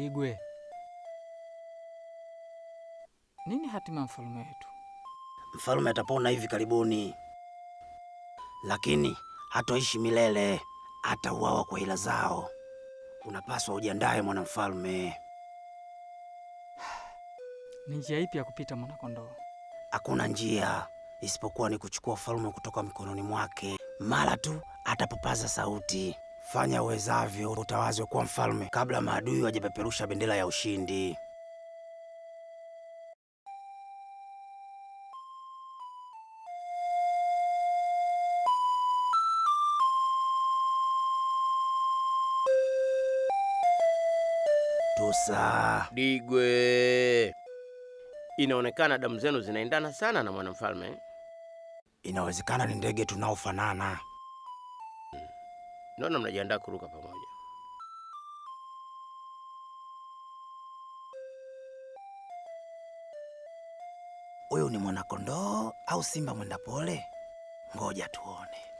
Digwe, nini hatima ya mfalme wetu? Mfalme atapona hivi karibuni, lakini hatoishi milele. Atauawa kwa hila zao. Unapaswa ujiandae, mwanamfalme. Ni njia ipi ya kupita, mwanakondoo? Hakuna njia isipokuwa ni kuchukua ufalme kutoka mikononi mwake mara tu atapopaza sauti. Fanya uwezavyo utawazwe kuwa mfalme kabla maadui wajapeperusha bendera ya ushindi. Tusa. Digwe, inaonekana damu zenu zinaendana sana na mwanamfalme. Inawezekana ni ndege tunaofanana. Naona mnajiandaa kuruka pamoja. Huyu ni mwanakondoo au simba mwenda pole? Ngoja tuone.